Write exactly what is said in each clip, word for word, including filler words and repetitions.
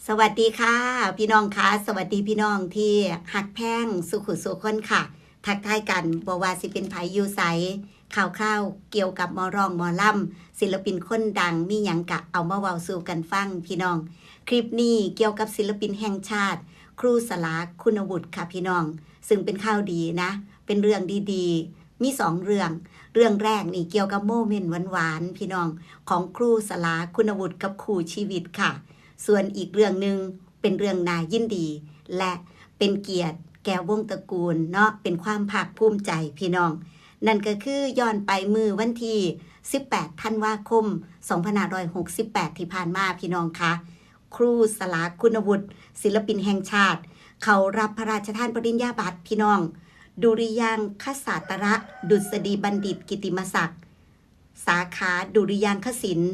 สวัสดีค่ะ พี่น้องคะ สวัสดีพี่น้องที่ฮักแพงสู่คู่สู่คนค่ะ ทักทายกัน บ่ว่าสิเป็นไผอยู่ไส ข่าวคราวเกี่ยวกับหมอร้องหมอลำ ศิลปินคนดัง มีหยังกะเอามาเว้าสู่กันฟังพี่น้อง คลิปนี้เกี่ยวกับศิลปินแห่งชาติ ครูสลา คุณวุฒิค่ะพี่น้อง ซึ่งเป็นข่าวดีนะ เป็นเรื่องดีๆ มีสองเรื่อง เรื่องแรกนี่เกี่ยวกับโมเมนต์หวานๆ พี่น้อง ของครูสลา คุณวุฒิกับคู่ชีวิตค่ะ ส่วนอีกเรื่องหนึ่งเป็นเรื่องน่ายินดี และเป็นเกียรติแก่วงตระกูลเนาะ เป็นความภาคภูมิใจพี่น้อง นั่นก็คือย้อนไปมื้อวันที่สิบแปด ธันวาคม สองพันห้าร้อยหกสิบแปด ที่ผ่านมาพี่น้องคะ ครูสลา คุณวุฒิ ศิลปินแห่งชาติ เข้ารับพระราชทานปริญญาบัตรพี่น้อง ดุริยางคศาสตระ ดุษฎีบัณฑิตกิตติมศักดิ์ สาขาดุริยางคศิลป์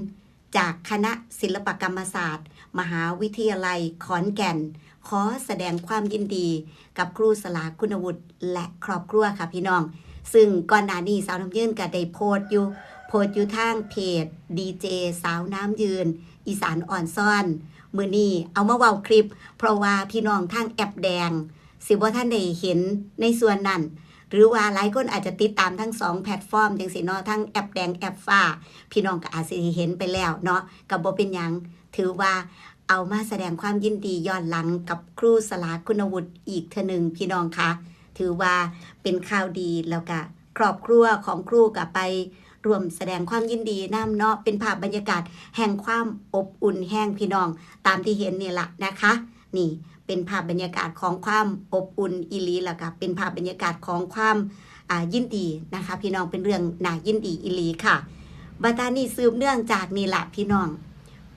จากคณะศิลปกรรมศาสตร์ มหาวิทยาลัยขอนแก่น ขอแสดงความยินดีกับครูสลา คุณวุฒิ และครอบครัวค่ะพี่น้อง ซึ่งก่อนหน้านี้สาวน้ำยืนก็ได้โพสต์อยู่ โพสต์อยู่ทางเพจ ดีเจ สาวน้ำยืน อีสานอ่อนซ่อน มื้อนี้เอามาเว้าคลิป เพราะว่าพี่น้องทางแอปแดง สิบ่ทันได้เห็นในส่วนนั้น หรือว่าหลายคนอาจจะติดตามทั้งสองแพลตฟอร์มจังซี้เนาะ ทั้งแอปแดงแอปฟ้า พี่น้องก็อาจสิเห็นไปแล้วเนาะ ก็บ่เป็นหยัง ถือว่าเอามาแสดงความยินดีย้อนหลังกับครูสลา คุณวุฒิ อีกเทื่อหนึ่งพี่น้องคะ ถือว่าเป็นข่าวดี แล้วก็ครอบครัวของครูก็ไปร่วมแสดงความยินดีนำเนาะ เป็นภาพบรรยากาศแห่งความอบอุ่นแฮงพี่น้อง ตามที่เห็นนี่ล่ะนะคะ นี่เป็นภาพบรรยากาศของความอบอุ่นอีหลี แล้วก็เป็นภาพบรรยากาศของความ อ่า ยินดีนะคะ พี่น้อง เป็นเรื่องน่ายินดีอีหลีค่ะ บัดนี้สืบเนื่องจากนี่ล่ะพี่น้อง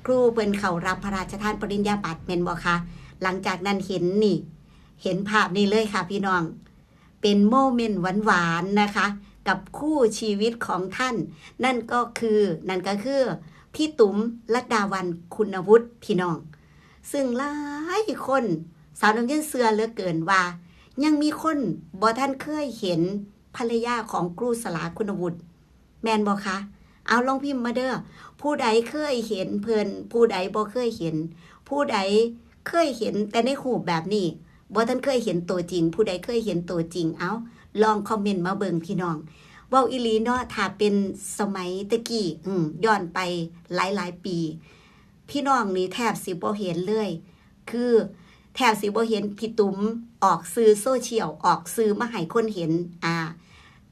ครูเพิ่นเข้ารับพระราชทานปริญญาบัตรแม่นบ่คะ หลังจากนั้นเห็นนี่ เห็นภาพนี่เลยค่ะพี่น้อง เป็นโมเมนต์หวานๆ นะคะ กับคู่ชีวิตของท่าน นั่นก็คือ นั่นก็คือ พี่ตุ๋ม ลัดดาวัน คุณวุฒิ พี่น้อง ซึ่งหลายคน สาวน้ำเย็นเชื่อเหลือเกินว่า ยังมีคนบ่ทันเคยเห็นภรรยาของครูสลา คุณวุฒิ แม่นบ่คะ เอาลองพิมพ์มาเด้อ ผู้ใดเคยเห็นเพิ่น ผู้ใดบ่เคยเห็น ผู้ใดเคยเห็นแต่ในรูปแบบนี้ บ่ทันเคยเห็นตัวจริง ผู้ใดเคยเห็นตัวจริง เอาลองคอมเมนต์มาเบิ่งพี่น้อง เว้าอีหลีเนาะ ถ้าเป็นสมัยแต่กี้ อืม ย้อนไปหลายๆ ปี พี่น้องนี่แทบสิบ่เห็นเลย คือแทบสิบ่เห็นพี่ตุ๋มออกสื่อโซเชียล ออกสื่อมาให้คนเห็น อ่า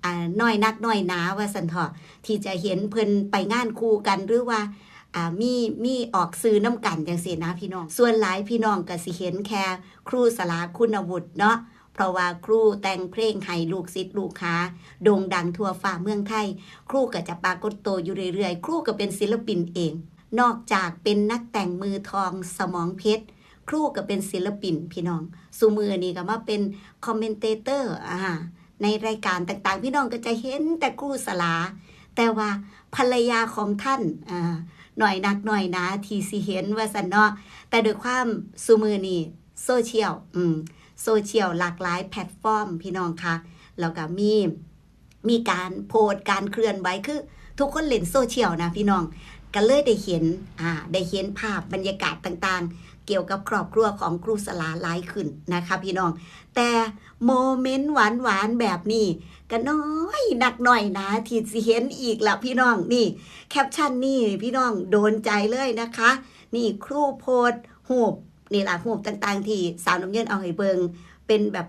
อ่า น้อยนักน้อยหนาว่าซั่นเถาะ ที่จะเห็นเพิ่นไปงานคู่กัน หรือว่า อ่า มี มีออกสื่อนำกันจังซี้นะพี่น้อง ส่วนหลายพี่น้องก็สิเห็นแค่ครูสลา คุณวุฒิ เนาะ เพราะว่าครูแต่งเพลงให้ลูกศิษย์ลูกหาโด่งดังทั่วฟ้าเมืองไทย ครูก็จะปรากฏตัวอยู่เรื่อยๆ ครูก็เป็นศิลปินเอง นอกจากเป็นนักแต่งมือทองสมองเพชร ครูก็เป็นศิลปินพี่น้อง ซุมื้อนี้ก็มาเป็นคอมเมนเตเตอร์ อ่า ในรายการต่างๆ พี่น้องก็จะเห็นแต่ครูสลา แต่ว่าภรรยาของท่าน อ่า น้อยนักน้อยหนาที่สิเห็นว่าซั่นเนาะ แต่ด้วยความซุมื้อนี้โซเชียล อืม โซเชียลหลากหลายแพลตฟอร์มพี่น้องคะ แล้วก็มี มีการโพสต์ การเคลื่อนไหว คือทุกคนเล่นโซเชียลนะพี่น้อง ก็เลยได้เห็น อ่า ได้เห็นภาพบรรยากาศต่างๆ เกี่ยวกับครอบครัวของครูสลาหลายขึ้นนะคะพี่น้อง แต่โมเมนต์หวานๆ แบบนี้ก็น้อยนักน้อยหนาที่สิเห็นอีกละพี่น้อง นี่ แคปชั่นนี่พี่น้องโดนใจเลยนะคะ นี่ครูโพสต์รูป นี่ล่ะ รูปต่างๆ ที่สาวน้ำเย็นเอาให้เบิ่ง เป็นแบบ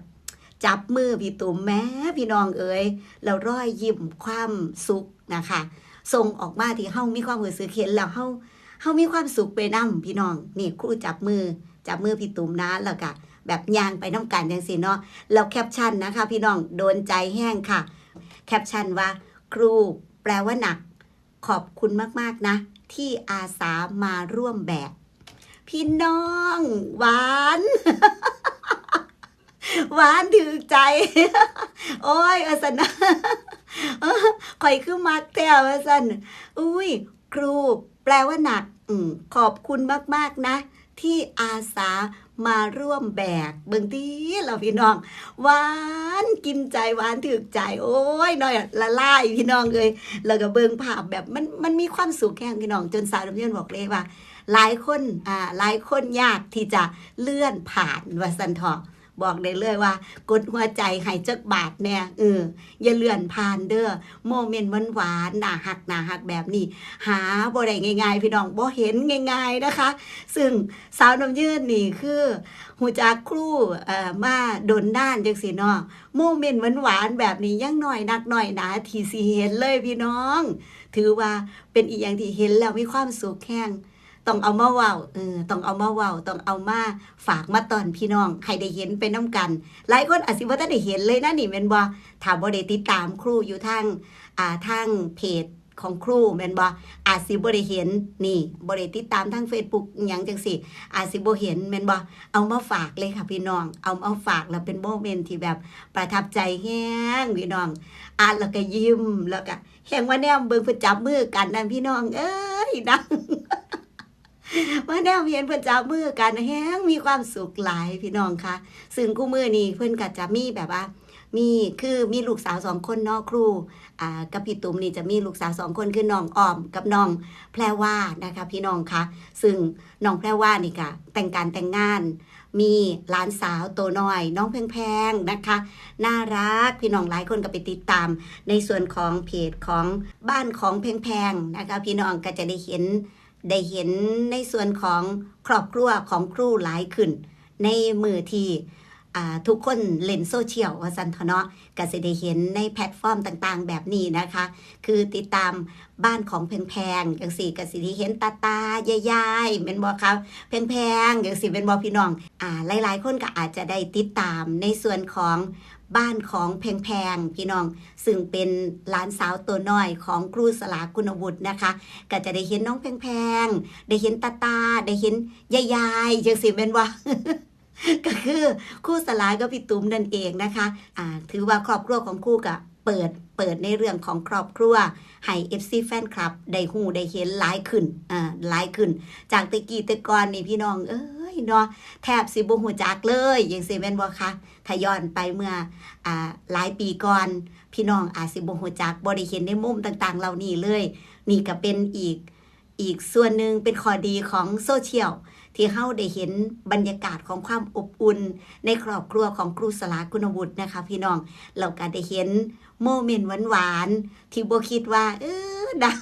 จับมือพี่ตุ๋ม แหมพี่น้องเอ๋ย แล้วรอยยิ้มความสุขนะคะ ส่งออกมาที่เฮามีความรู้สึกเห็นแล้วเฮา เฮามีความสุขไปนำพี่น้อง นี่ครูจับมือ จับมือพี่ตุ๋มนะ แล้วก็แบบย่างไปนำกันจังซี้เนาะ แล้วแคปชั่นนะคะพี่น้อง โดนใจแฮงค่ะ แคปชั่นว่า ครู แปลว่าหนัก ขอบคุณมากๆ นะ ที่อาสามาร่วมแบก พี่น้อง หวาน หวานถืกใจ โอ้ย ว่าซั่นนะ เออ ข้อยคือมักแท้ ว่าซั่น อุ้ย ครู แปลว่าหนัก อืม ขอบคุณมากๆ นะ ที่อาสามาร่วมแบก เบิ่งติล่ะพี่น้อง หวานกินใจ หวานถืกใจ โอ้ย น้อยละลายพี่น้องเอ๋ย แล้วก็เบิ่งภาพแบบมัน มันมีความสุขแฮงพี่น้อง จนสาวน้ำเย็นบอกเลยว่า หลายคน อ่า หลายคนยากที่จะเลื่อนผ่าน ว่าซั่นเถาะ บอกได้เลยว่า กดหัวใจให้จักบาทแหน่ เออ อย่าเลื่อนผ่านเด้อ โมเมนต์หวานๆ น่าฮัก น่าฮักแบบนี้ หาบ่ได้ง่ายๆ พี่น้อง บ่เห็นง่ายๆ นะคะ ซึ่งสาวน้ำยืนนี่คือ ฮู้จักครู เอ่อ มาดนนานจั่งซี้เนาะ โมเมนต์หวานๆ แบบนี้ยังน้อยนักน้อยหนาที่สิเห็นเลยพี่น้อง ถือว่าเป็นอีหยังที่เห็นแล้วมีความสุขแฮง ต้องเอามาเว้า เออ ต้องเอามาเว้า ต้องเอามาฝากมาต้อนพี่น้อง ให้ได้เห็นไปนำกัน หลายคนอาจสิบ่ทันได้เห็นเลยนะนี่ แม่นบ่ ถ้าบ่ได้ติดตามครูอยู่ทาง อ่า ทางเพจของครู แม่นบ่ อาจสิบ่ได้เห็น นี่ บ่ได้ติดตามทางเฟซบุ๊กอิหยังจั่งซี้ อาจสิบ่เห็น แม่นบ่ เอามาฝากเลยค่ะพี่น้อง เอามาฝากแล้วเป็นโมเมนต์ที่แบบประทับใจแฮงพี่น้อง อ่านแล้วก็ยิ้ม แล้วก็แฮงว่าแนมเบิ่งเพิ่นจับมือกันนั่นพี่น้องเอ้ยนะ ว่าแนมเห็นเพิ่นจับมือกันแฮงมีความสุขหลายพี่น้องคะ ซึ่งคู่มื้อนี้เพิ่นก็จะมีแบบว่า มี คือมีลูกสาวสองคนเนาะครู อ่า กับพี่ตุ้มนี่จะมีลูกสาวสองคนคือน้องออมกับน้องแพรวานะคะพี่น้องคะ ซึ่งน้องแพรวานี่ก็แต่งการแต่งงาน มีหลานสาวโตน้อยน้องแพงๆ นะคะ น่ารัก พี่น้องหลายคนก็ไปติดตามในส่วนของเพจของบ้านของแพงๆ นะคะ พี่น้องก็จะได้เห็น ได้เห็นในส่วนของครอบครัวของครูหลายขึ้น ในมื้อที่ อ่า ทุกคนเล่นโซเชียลว่าซั่นเถาะเนาะ ก็สิได้เห็นในแพลตฟอร์มต่างๆ แบบนี้นะคะ คือติดตามบ้านของแพงๆ จั่งซี้ ก็สิได้เห็นตาๆ ยายๆ แม่นบ่คะ แพงๆ จั่งซี้ แม่นบ่พี่น้อง อ่า หลายๆ คนก็อาจจะได้ติดตามในส่วนของบ้านของแพงๆ พี่น้อง ซึ่งเป็นหลานสาวโตน้อยของครูสลาคุณวุฒินะคะ ก็จะได้เห็นน้องแพงๆ ได้เห็นตาๆ ได้เห็นยายๆ จั่งซี้ แม่นบ่ ก็คือครูสลากับพี่ตุ้มนั่นเองนะคะ อ่า ถือว่าครอบครัวของครูก็เปิด เปิดในเรื่องของครอบครัว ให้ เอฟซี แฟนคลับ ได้ฮู้ได้เห็นหลายขึ้น อ่า หลายขึ้น จากแต่กี้แต่ก่อนนี่พี่น้องเอ้ยเนาะ แทบสิบ่ฮู้จักเลย จั่งซี้แม่นบ่คะ ถ้าย้อนไปเมื่อ อ่า หลายปีก่อน พี่น้องอาจสิบ่ฮู้จัก บ่ได้เห็นในมุมต่างๆ เหล่านี้เลย นี่ก็เป็นอีก อีกส่วนหนึ่งเป็นข้อดีของโซเชียล ที่เฮาได้เห็นบรรยากาศของความอบอุ่นในครอบครัวของครูสลาคุณวุฒินะคะพี่น้อง แล้วก็ได้เห็นโมเมนต์หวานๆ ที่บ่คิดว่า เออ ดัง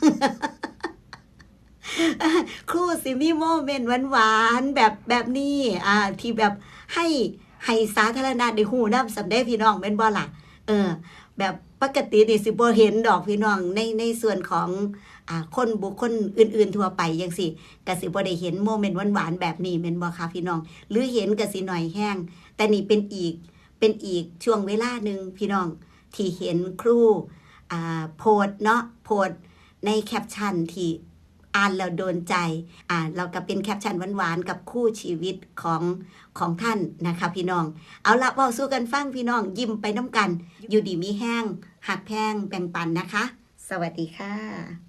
ครูสิมีโมเมนต์หวานๆ แบบ แบบนี้ อ่า ที่แบบให้ ให้สาธารณะได้ฮู้นำส่ำเด้พี่น้อง แม่นบ่ล่ะ เออ แบบปกตินี่สิบ่เห็นดอกพี่น้อง ใน ในส่วนของ อ่า คนบุคคลอื่นๆ ทั่วไปจั่งซี้ ก็สิบ่ได้เห็นโมเมนต์หวานๆ แบบนี้ แม่นบ่คะพี่น้อง หรือเห็นก็สิน้อยแฮง แต่นี่เป็นอีก เป็นอีกช่วงเวลาหนึ่งพี่น้อง ที่เห็นครู อ่า โพสต์เนาะ โพสต์ในแคปชั่นที่อ่านแล้วโดนใจ อ่า แล้วก็เป็นแคปชั่นหวานๆ กับคู่ชีวิตของ ของท่านนะคะพี่น้อง เอาละ เว้าสู่กันฟังพี่น้อง ยิ้มไปนำกัน อยู่ดีมีแฮง ฮักแพง แบ่งปันนะคะ สวัสดีค่ะ